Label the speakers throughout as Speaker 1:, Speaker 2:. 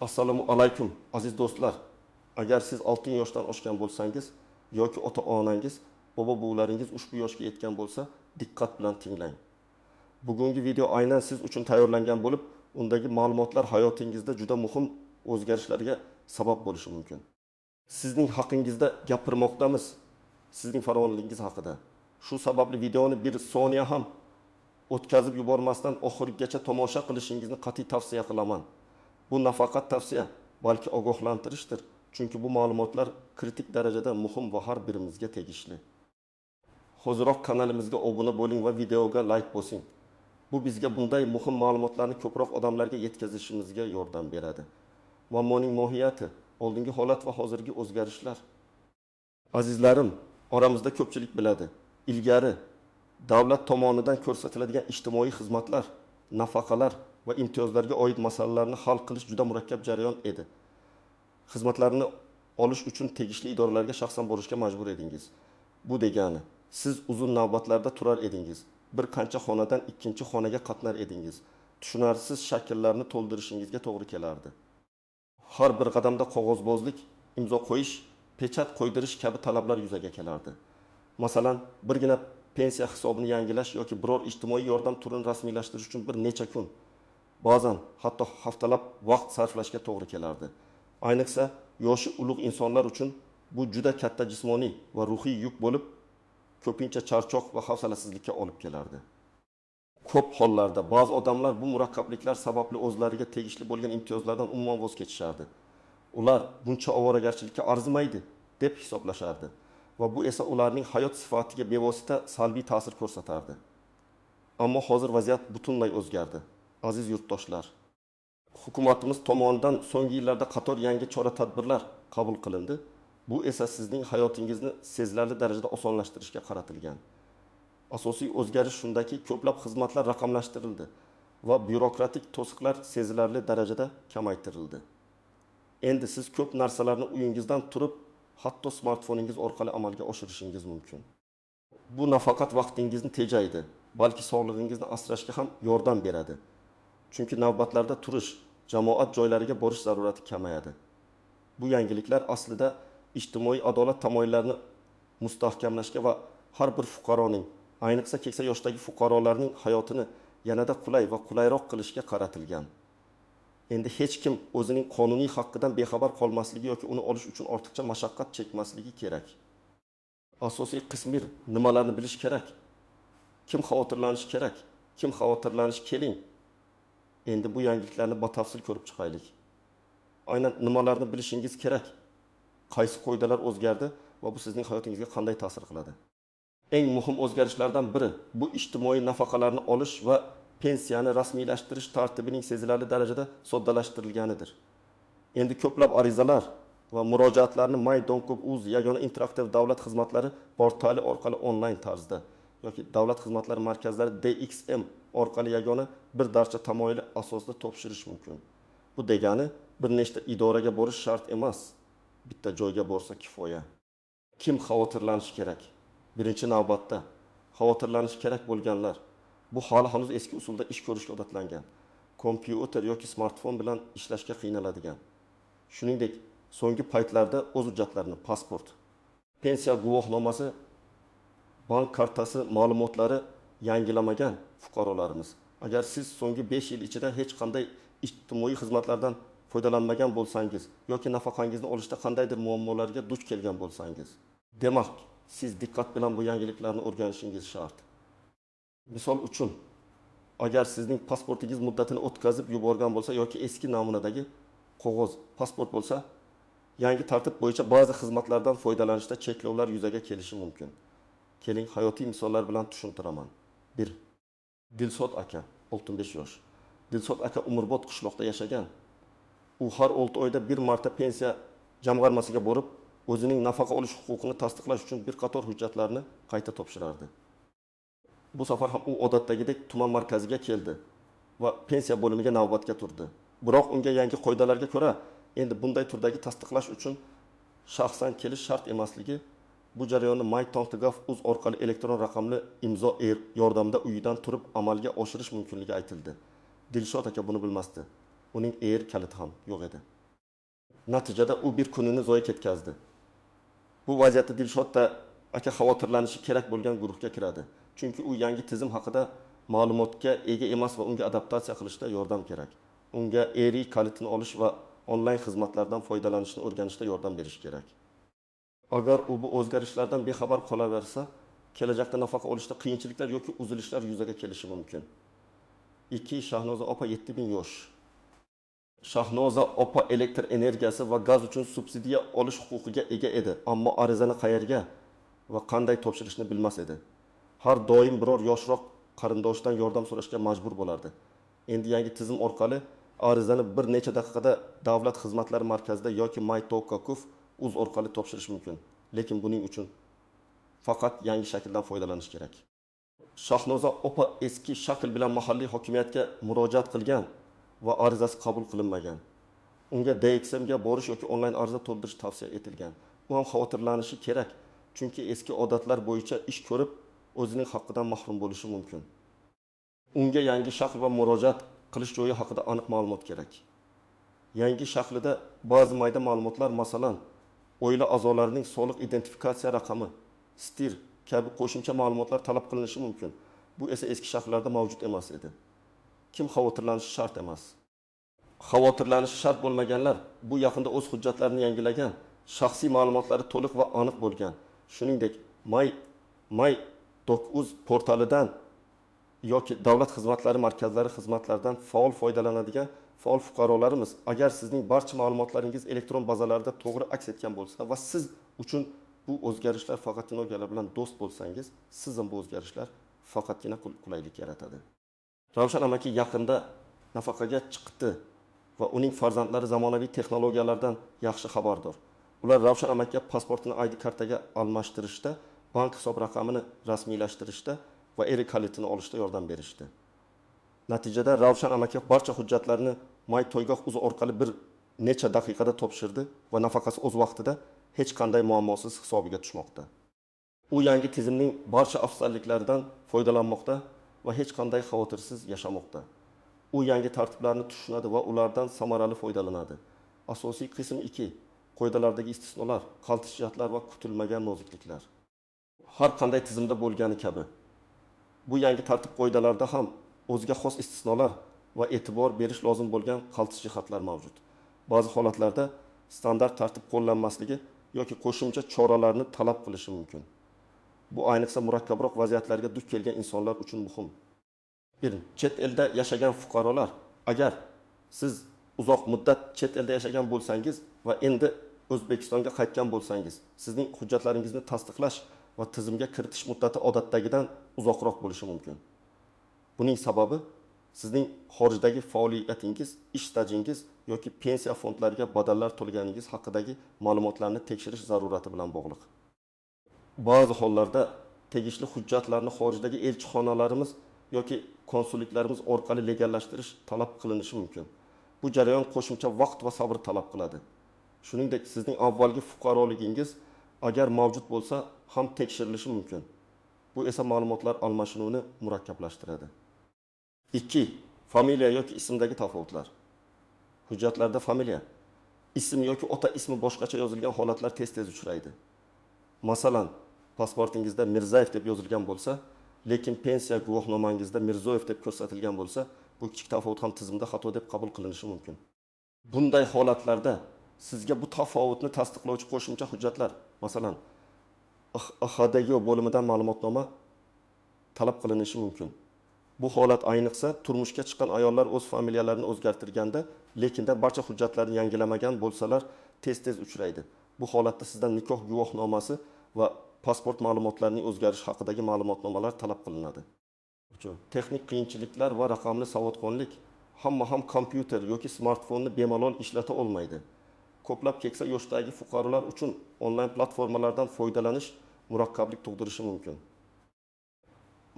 Speaker 1: Assalomu alaykum, aziz do'stlar! Agar siz 6 yoshdan oshgan bo'lsangiz yoki ota-onangiz, bobo-buvlaringiz ushbu yoshga yetgan bo'lsa, diqqat bilan tinglang. Bugungi video aynan siz uchun tayyorlangan bo'lib, undagi ma'lumotlar hayotingizda juda muhim o'zgarishlarga sabab bo'lishi mumkin. Sizning haqingizda gapirmoqdamiz, sizning farovonligingiz haqida. Shu sababli videoni bir soniya ham o'tkazib yubormasdan oxirigacha tomosha qilishingizni qat'iy tavsiya qilaman. Bu nafaqat tavsiya, balki ogohlantirishdir. Chunki bu ma'lumotlar kritik darajada muhim va har birimizga tegishli. Hoziroq kanalimizga obuna bo'ling va videoga like bosing. Bu bizga bunday muhim ma'lumotlarni ko'proq odamlarga yetkazishimizga yordam beradi. Muammoning mohiyati, oldingi holat va hozirgi o'zgarishlar. Azizlarim, oramizda ko'pchilik biladi. Ilgari davlat tomonidan ko'rsatiladigan ijtimoiy xizmatlar, nafaqalar va imtiyozlarga oid masalalarni hal qilish juda murakkab jarayon edi. Xizmatlarni olish uchun tegishli idoralarga shaxsan borishga majbur edingiz. Bu degani, siz uzun navbatlarda turar edingiz, bir qancha xonadan ikkinchi xonaga qatnar edingiz, tushunarsiz shakllarni to'ldirishingizga to'g'ri kelardi. Har bir qadamda qog'ozbozlik, imzo qo'yish, pechat qo'ydirish kabi talablar yuzaga kelardi. Masalan, birgina pensiya hisobini yangilash yoki biror ijtimoiy yordam turini rasmiylashtirish uchun bir necha kun, ba'zan hatto haftalab vaqt sarflashga to'g'ri kelardi. Ayniqsa, yoshi ulug' insonlar uchun bu juda katta jismoniy va ruhiy yuk bo'lib, ko'pincha charchoq va hafsalasizlikka olib kelardi. Ko'p hollarda ba'zi odamlar bu murakkabliklar sababli o'zlariga tegishli bo'lgan imtiyozlardan umuman voz kechishardi. Ular buncha ovoragarchilikka arzimaydi deb hisoblashardi va bu esa ularning hayot sifatiga bevosita salbiy ta'sir ko'rsatardi. Ammo hozir vaziyat butunlay o'zgardi. Aziz yurtdoshlar, hukumatimiz tomonidan so'nggi yillarda qator yangi chora-tadbirlar qabul qilindi. Bu esa sizning hayotingizni sezilarli darajada osonlashtirishga qaratilgan. Asosiy o'zgarish shundaki, ko'plab xizmatlar raqamlashtirildi va byurokratik to'siqlar sezilarli darajada kamaytirildi. Endi siz ko'p narsalarni uyingizdan turib, hatto smartfoningiz orqali amalga oshirishingiz mumkin. Bu nafaqat vaqtingizni tejaydi, balki sog'lig'ingizni asrashga ham yordam beradi. Chunki navbatlarda turish, jamoat joylariga borish zarurati kamayadi. Bu yangiliklar aslida ijtimoiy adolat tamoyillarini mustahkamlashga va har bir fuqaroning, ayniqsa keksa yoshdagi fuqarolarning hayotini yanada qulay va qulayroq qilishga qaratilgan. Endi hech kim o'zining qonuniy haqqidan bexabar qolmasligi yoki uni olish uchun ortiqcha mashaqqat chekmasligi kerak. Asosiy qismi nimalarni bilish kerak? Kim xavotirlanishi kerak? Kim xavotirlanish keling? Endi bu yangiliklarni batafsil ko'rib chiqaylik. Aynan nimalarni bilishingiz kerak? Qaysi qoidalar o'zgardi va bu sizning hayotingizga qanday ta'sir qiladi? Eng muhim o'zgarishlardan biri bu ijtimoiy nafaqalarni olish va pensiyani rasmiylashtirish tartibining sezilarli darajada soddalashtirilganidir. Endi ko'plab arizalar va murojaatlarni my.gov.uz yagona interaktiv davlat xizmatlari portali orqali onlayn tarzda yoki davlat xizmatlari markazlari DXM orqali yagona bir darcha tamoyili asosida topshirish mumkin. Bu degani bir nechta idoraga borish shart emas, bitta joyga borsa kifoya. Kim xavotirlanishi kerak? Birinchi navbatda xavotirlanishi kerak bo'lganlar bu hali hanuz eski usulda ish ko'rishga odatlangan, kompyuter yoki smartfon bilan ishlashga qiynaladigan. Shuningdek, so'nggi paytlarda o'z hujjatlarini, pasport, pensiya guvohnomasi, bank kartasi ma'lumotlari yangilamagan fuqarolarimiz. Agar siz so'nggi 5 yil ichida hech qanday ijtimoiy xizmatlardan foydalanmagan bo'lsangiz yoki nafaqangizni olishda qandaydir muammolarga duch kelgan bo'lsangiz, demak, siz diqqat bilan bu yangiliklarni o'rganishingiz shart. Misol uchun, agar sizning pasportingiz muddatini o'tkazib yuborgan bo'lsa yoki eski namunadagi qog'oz pasport bo'lsa, yangi tartib bo'yicha ba'zi xizmatlardan foydalanishda cheklovlar yuzaga kelishi mumkin. Keling, hayotiy misollar bilan tushuntiraman. 1. Dilshod aka, 65 yosh. Dilshod aka umrbod qishloqda yashagan. U har 6 oyda bir marta pensiya jamg'armasiga borib, o'zining nafaqa olish huquqini tasdiqlash uchun bir qator hujjatlarni qayta topshirardi. Bu safar ham u odatdagidek tuman markaziga keldi va pensiya bo'limiga navbatga turdi. Biroq unga yangi qoidalarga ko'ra, endi bunday turdagi tasdiqlash uchun shaxsan kelish shart emasligi, bu jarayonni my.gov.uz orqali elektron raqamli imzo yordamida uyidan turib amalga oshirish mumkinligi aytildi. Dilshod aka buni bilmasdi. Uning ER kaliti ham yo'q edi. Natijada u bir kunini zoye ketkazdi. Bu vaziyatda Dilshod aka xavotirlanishi kerak bo'lgan guruhga kiradi. Chunki u yangi tizim haqida ma'lumotga ega emas va unga adaptatsiya qilishda yordam kerak. Unga ERI kalitini olish va onlayn xizmatlardan foydalanishni o'rganishda yordam berish kerak. Agar u bu o'zgarishlardan bexabar qolaversa, kelajakda nafaqa olishda qiyinchiliklar yoki uzilishlar yuzaga kelishi mumkin. 2. Shahnoza opa 7000 yosh. Shahnoza opa elektr energiyasi va gaz uchun subsidiya olish huquqiga ega edi, ammo arizani qayerga va qanday topshirishni bilmas edi. Har doim biror yoshroq qarindoshdan yordam so'rashga majbur bo'lardi. Endi yangi tizim orqali arizani bir necha daqiqada davlat xizmatlari markazida yoki my.gov.uz orqali topshirish mumkin. Lekin buning uchun faqat yangi shakldan foydalanish kerak. Shahnoza opa eski shakl bilan mahalliy hokimiyatga murojaat qilgan va arizasi qabul qilinmagan. Unga DXMga borish yoki onlayn ariza to'ldirish tavsiya etilgan. U ham xavotirlanishi kerak, chunki eski odatlar bo'yicha ish ko'rib, o'zining haqqidan mahrum bo'lishi mumkin. Unga yangi shakl va murojaat qilish joyi haqida aniq ma'lumot kerak. Yangi shaklida ba'zi mayda ma'lumotlar, masalan, oila a'zolarining soliq identifikatsiya raqami, STIR kabi qo'shimcha ma'lumotlar talab qilinishi mumkin. Bu esa eski shakllarda mavjud emas edi. Kim xavotirlanishi shart emas. Xavotirlanishi shart bo'lmaganlar bu yaqinda o'z hujjatlarini yangilagan, shaxsiy ma'lumotlari to'liq va aniq bo'lgan. Shuningdek, my.uz portalidan yoki davlat xizmatlari markazlari xizmatlaridan faol foydalanadigan faol fuqarolarimiz, agar sizning barcha ma'lumotlaringiz elektron bazalarda to'g'ri aks etgan bo'lsa va siz uchun bu o'zgarishlar faqat texnologiyalar bilan do'st bo'lsangiz, siz ham bu o'zgarishlar faqatgina qulaylik yaratadi. Ravshan amaki yaqinda nafaqaga chiqdi va uning farzandlari zamonaviy texnologiyalardan yaxshi xabardor. Ular Ravshan amakiga pasportini ID kartaga almashtirishda, bank hisob raqamini rasmiylashtirishda va ERI kalitini olishda yordam berishdi. Natijada Ravshan amaki barcha hujjatlarni my.gov.uz orqali bir necha daqiqada topshirdi va nafaqasi o'z vaqtida hech qanday muammosiz hisobiga tushmoqda. U yangi tizimning barcha afzalliklaridan foydalanmoqda va hech qanday xavotirsiz yashamoqda. U yangi tartiblarni tushunadi va ulardan samarali foydalanadi. Asosiy qism 2. Qoidalardagi istisnolar, qaltis jihatlar va kutilmagan nozikliklar. Har qanday tizimda bo'lgani kabi, bu yangi tartib qoidalarida ham o'ziga xos istisnolar va e'tibor berish lozim bo'lgan qaltis jihatlar mavjud. Ba'zi holatlarda standart tartib qo'llanmasligi yoki qo'shimcha choralarni talab qilishi mumkin. Bu ayniqsa murakkabroq vaziyatlarga duch kelgan insonlar uchun muhim. 1. Chet elda yashagan fuqarolar, agar siz uzoq muddat chet elda yashagan bo'lsangiz va endi O'zbekistonga qaytgan bo'lsangiz, sizning hujjatlaringizni tasdiqlash va tizimga kiritish muddati odatdagidan uzoqroq bo'lishi mumkin. Buning sababi sizning xorijdagi faoliyatingiz, ish stajingiz yoki pensiya fondlariga badallar to'laganingiz haqidagi ma'lumotlarni tekshirish zarurati bilan bog'liq. Ba'zi hollarda tegishli hujjatlarni xorijdagi elchixonalarimiz yoki konsulliklarimiz orqali legallashtirish talab qilinishi mumkin. Bu jarayon qo'shimcha vaqt va sabr talab qiladi. Shuningdek, sizning avvalgi fuqaroligingiz agar mavjud bo'lsa ham tekshirilishi mumkin. Bu esa ma'lumotlar almashinuvini murakkablashtiradi. 2. Familiya yoki ismdagi tafovutlar. Hujjatlarda familiya, ism yoki ota ismi boshqacha yozilgan holatlar tez-tez uchraydi. Masalan, pasportingizda Mirzayev deb yozilgan bo'lsa, lekin pensiya guvohnomangizda Mirzoyev deb ko'rsatilgan bo'lsa, bu kichik tafovut ham tizimda xato deb qabul qilinishi mumkin. Bunday holatlarda sizga bu tafovutni tasdiqlovchi qo'shimcha hujjatlar, masalan, IHDG bo'limidan ma'lumotnoma talab qilinishi mumkin. Bu holat ayniqsa turmushga chiqqan ayollar o'z familiyalarini o'zgartirganda, lekinda barcha hujjatlarni yangilamagan bo'lsalar tez-tez uchraydi. Bu holatda sizdan nikoh guvohnomasi va pasport ma'lumotlarining o'zgarishi haqidagi ma'lumotnomalar talab qilinadi. Texnik qiyinchiliklar va raqamli savodxonlik. Hamma ham kompyuter yoki smartfonni bemalol ishlata olmaydi. Ko'plab keksa yoshdagi fuqarolar uchun onlayn platformalardan foydalanish murakkablik tug'dirishi mumkin.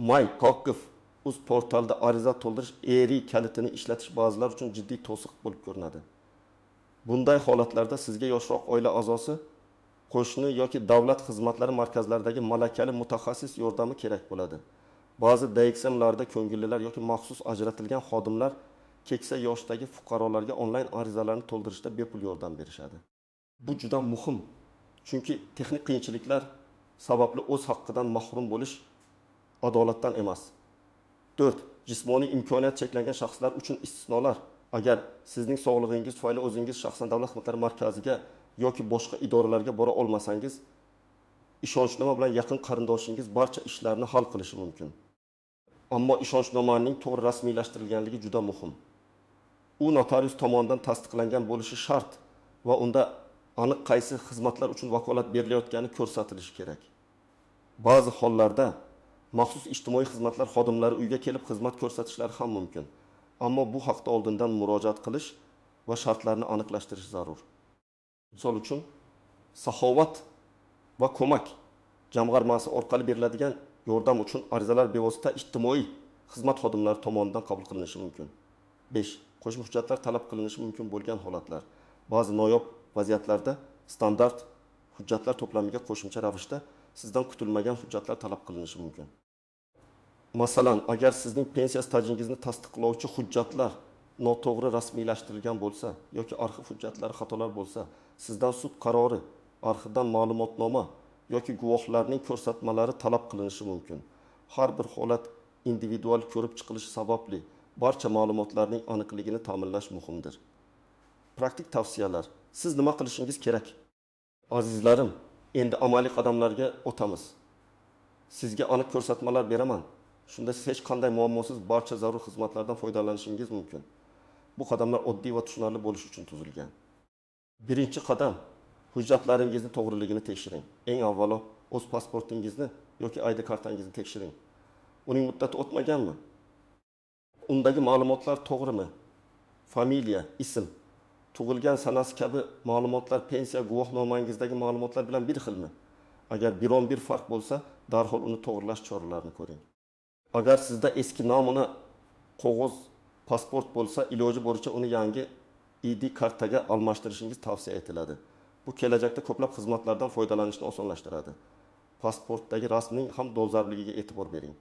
Speaker 1: My.gov.uz portalida ariza to'ldirish ERI kalitini ishlatish ba'zilar uchun jiddiy to'siq bo'lib ko'rinadi. Bunday holatlarda sizga yoshroq oila a'zosi, qo'shni yoki davlat xizmatlari markazlaridagi malakali mutaxassis yordami kerak bo'ladi. Ba'zi DXMlarda ko'ngillilar yoki maxsus ajratilgan xodimlar keksa yoshdagi fuqarolarga onlayn arizalarni to'ldirishda bepul yordam berishadi. Bu juda muhim, chunki texnik qiyinchiliklar sababli o'z haqqidan mahrum bo'lish adolatdan emas. 4. Jismoniy imkoniyati cheklangan shaxslar uchun istisnolar. Agar sizning sog'lig'ingiz tufayli o'zingiz shaxsan davlat xizmatlari markaziga yoki boshqa idoralarga bora olmasangiz, ishonchnoma bilan yaqin qarindoshingiz barcha ishlarni hal qilishi mumkin. Ammo ishonchnomaning to'g'ri rasmiylashtirilganligi juda muhim. U notarius tomonidan tasdiqlangan bo'lishi shart va unda aniq qaysi xizmatlar uchun vakolat berilayotgani ko'rsatilishi kerak. Ba'zi hollarda maxsus ijtimoiy xizmatlar xodimlari uyga kelib xizmat ko'rsatishlari ham mumkin. Ammo bu haqda oldindan murojaat qilish va shartlarni aniqlashtirish zarur. Misol uchun, saxovat va ko'mak jamg'armasi orqali beriladigan yordam uchun arizalar bevosita ijtimoiy xizmat xodimlari tomonidan qabul qilinishi mumkin. 5. Qo'shma hujjatlar talab qilinishi mumkin bo'lgan holatlar. Ba'zi noyob vaziyatlarda standart hujjatlar to'plamiga qo'shimcha ravishda sizdan kutilmagan hujjatlar talab qilinishi mumkin. Masalan, agar sizning pensiya stajingizni tasdiqlovchi hujjatlar noto'g'ri rasmiylashtirilgan bo'lsa yoki arxiv hujjatlari xatolar bo'lsa, sizdan sud qarori, arxivdan ma'lumotnoma yoki guvohlarning ko'rsatmalari talab qilinishi mumkin. Har bir holat individual ko'rib chiqilishi sababli barcha ma'lumotlarning aniqligini ta'minlash muhimdir. Praktik tavsiyalar. Siz nima qilishingiz kerak? Azizlarim, endi amaliy qadamlarga o'tamiz. Sizga aniq ko'rsatmalar beraman. Shunda siz hech qanday muammosiz barcha zarur xizmatlardan foydalanishingiz mumkin. Bu qadamlar oddiy va tushunarli bo'lishi uchun tuzilgan. Birinchi qadam, hujjatlaringizni to'g'riligini tekshiring. Eng avvalo o'z pasportingizni yoki ID kartangizni tekshiring. Uning muddati o'tmaganmi? Undagi ma'lumotlar to'g'rimi? Familiya, ism, tug'ilgan sanasi kabi ma'lumotlar pensiya guvohnomangizdagi ma'lumotlar bilan bir xilmi? Agar biron bir farq bo'lsa, darhol uni to'g'rilash choralarini ko'ring. Agar sizda eski namuna qog'oz pasport bo'lsa, iloji boricha uni yangi ID kartaga almashtirishingiz tavsiya etiladi. Bu kelajakda ko'plab xizmatlardan foydalanishni osonlashtiradi. Pasportdagi rasmning ham dolzarbligiga e'tibor bering.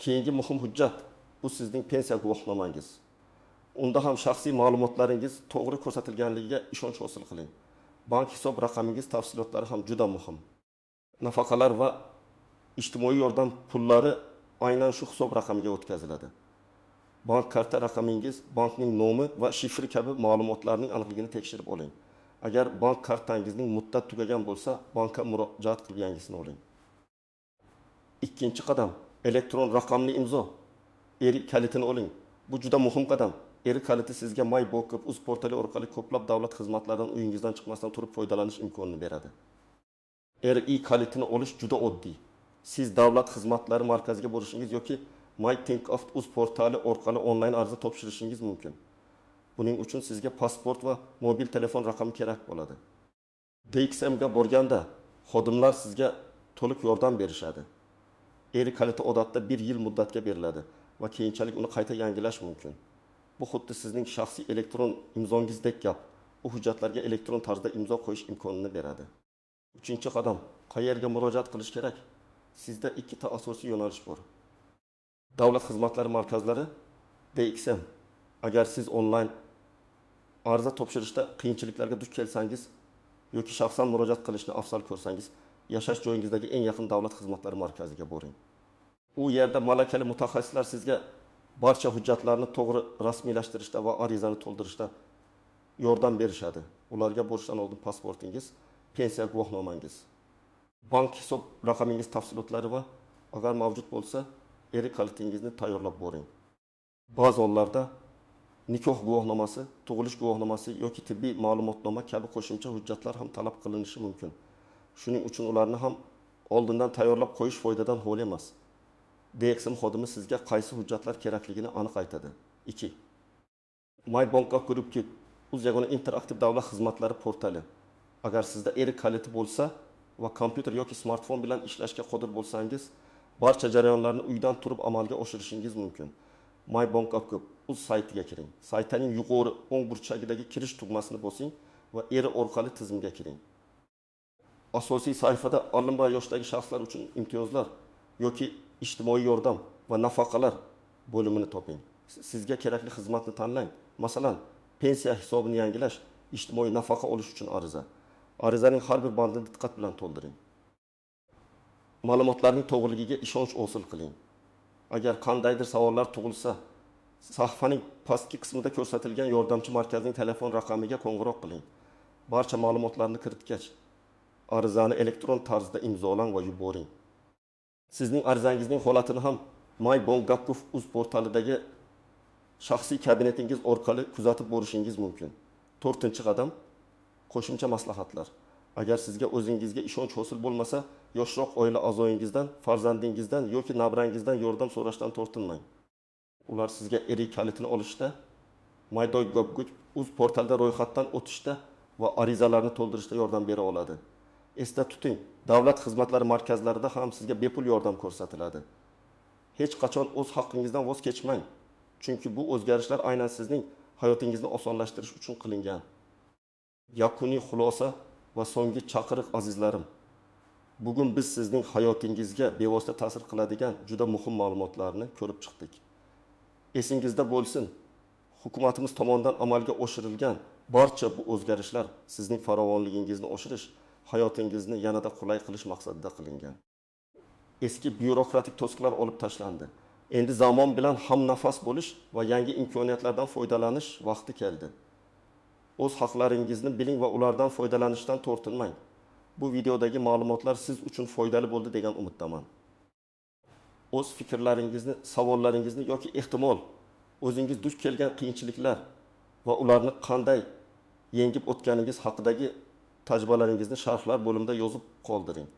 Speaker 1: Keyingi muhim hujjat bu sizning pensiya guvohnomangiz. Unda ham shaxsiy ma'lumotlaringiz to'g'ri ko'rsatilganligiga ishonch hosil qiling. Bank hisob raqamingiz tafsilotlari ham juda muhim. Nafaqalar va ijtimoiy yordam pullari aynan shu hisob raqamiga o'tkaziladi. Bank karta raqamingiz, bankning nomi va shifri kabi ma'lumotlarning aniqligini tekshirib oling. Agar bank kartangizning muddat tugagan bo'lsa, bankka murojaat qilib yangisini oling. Ikkinchi qadam, elektron raqamli imzo, ERI kalitini oling. Bu juda muhim qadam. ERI kaliti sizga MyBank.uz portali orqali ko'plab davlat xizmatlaridan uyingizdan chiqmasdan turib foydalanish imkonini beradi. ERI kalitini olish juda oddiy. Siz davlat xizmatlari markaziga borishingiz yoki MyTinkoff.uz portali orqali onlayn ariza topshirishingiz mumkin. Buning uchun sizga pasport va mobil telefon raqami kerak bo'ladi. DXMga borganda xodimlar sizga to'liq yordam berishadi. ERI kaliti odatda 1 yil muddatga beriladi va keyinchalik uni qayta yangilash mumkin. Bu xuddi sizning shaxsiy elektron imzongizdek gap. U hujjatlarga elektron tarzda imzo qo'yish imkonini beradi. Uchinchi qadam, qayerga murojaat qilish kerak? Sizda ikkita asosiy yo'nalish bor. Davlat xizmatlari markazlari DXM. Agar siz onlayn ariza topshirishda qiyinchiliklarga duch kelsangiz yoki shaxsan murojaat qilishni afzal ko'rsangiz, yashash joyingizdagi eng yaqin davlat xizmatlari markaziga boring. U yerda malakali mutaxassislar sizga barcha hujjatlarni to'g'ri rasmiylashtirishda va arizani to'ldirishda yordam berishadi. Ularga borishdan oldin pasportingiz, pensiya guvohnomangiz, bank hisob raqamingiz tafsilotlari va agar mavjud bo'lsa, ERI kalitingizni tayyorlab boring. Ba'zi hollarda nikoh guvohnomasi, tug'ilish guvohnomasi yoki tibbiy ma'lumotnoma kabi qo'shimcha hujjatlar ham talab qilinishi mumkin. Shuning uchun ularni ham oldindan tayyorlab qo'yish foydadan xoli emas. DXM xodimi sizga qaysi hujjatlar kerakligini aniq aytadi. 2. MyBank.uz yagona interaktiv davlat xizmatlari portali. Agar sizda ERI kaliti bo'lsa va kompyuter yoki smartfon bilan ishlashga qodir bo'lsangiz, barcha jarayonlarni uydan turib amalga oshirishingiz mumkin. MyBank.uz saytiga kiring. Saytning yuqori o'ng burchagidagi kirish tugmasini bosing va ERI orqali tizimga kiring. Asosiy sahifada olinma yoshdagi shaxslar uchun imtiyozlar yoki ijtimoiy yordam va nafaqalar bo'limini toping. Sizga kerakli xizmatni tanlang. Masalan, pensiya hisobini yangilash, ijtimoiy nafaqa olish uchun ariza. Arizaning har bir bandini diqqat bilan to'ldiring. Ma'lumotlarning to'g'riligiga ishonch hosil qiling. Agar qandaydir savollar tug'ilsa, sahifaning pastki qismida ko'rsatilgan yordamchi markazning telefon raqamiga qo'ng'iroq qiling. Barcha ma'lumotlarni kiritgach, arizani elektron tarzda imzolang va yuboring. Sizning arizangizning holatini ham my.gov.uz portalidagi shaxsiy kabinetingiz orqali kuzatib borishingiz mumkin. To'rtinchi qadam: qo'shimcha maslahatlar. Agar sizga o'zingizga ishonch hosil bo'lmasa, yoshroq oila a'zoyingizdan, farzandingizdan yoki nabrangizdan yordam so'rashdan tortinmang. Ular sizga erik kalitini olishda, my.gov.uz portalida ro'yxatdan o'tishda va arizalarni to'ldirishda yordam bera oladi. Esda tuting, davlat xizmatlari markazlarida ham sizga bepul yordam ko'rsatiladi. Hech qachon o'z haqqingizdan voz kechmang, chunki bu o'zgarishlar aynan sizning hayotingizni osonlashtirish uchun qilingan. Yakuniy xulosa va so'nggi chaqiriq, azizlarim. Bugun biz sizning hayotingizga bevosita ta'sir qiladigan juda muhim ma'lumotlarni ko'rib chiqdik. Esingizda bo'lsin, hukumatimiz tomonidan amalga oshirilgan barcha bu o'zgarishlar sizning farovonligingizni oshirish, hayotingizni yanada qulay qilish maqsadida qilingan. Eski byurokratik to'siqlar olib tashlandi. Endi zamon bilan hamnafas bo'lish va yangi imkoniyatlardan foydalanish vaqti keldi. O'z haqlaringizni biling va ulardan foydalanishdan tortinmang. Bu videodagi ma'lumotlar siz uchun foydali bo'ldi degan umiddaman. O'z fikrlaringizni, savollaringizni yoki ehtimol o'zingiz duch kelgan qiyinchiliklar va ularni qanday yengib o'tganingiz haqidagi tajribalaringizni sharhlar bo'limida yozib qoldiring.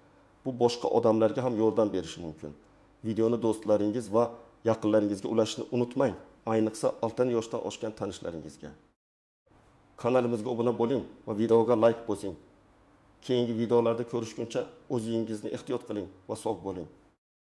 Speaker 1: Bu boshqa odamlarga ham yordam berishi mumkin. Videoni do'stlaringiz va yaqinlaringizga ulashishni unutmang, ayniqsa 6 yoshdan oshgan tanishlaringizga. Kanalimizga obuna bo'ling va videoga like bosing. Keyingi videolarda ko'rishguncha o'zingizni ehtiyot qiling va sog' bo'ling.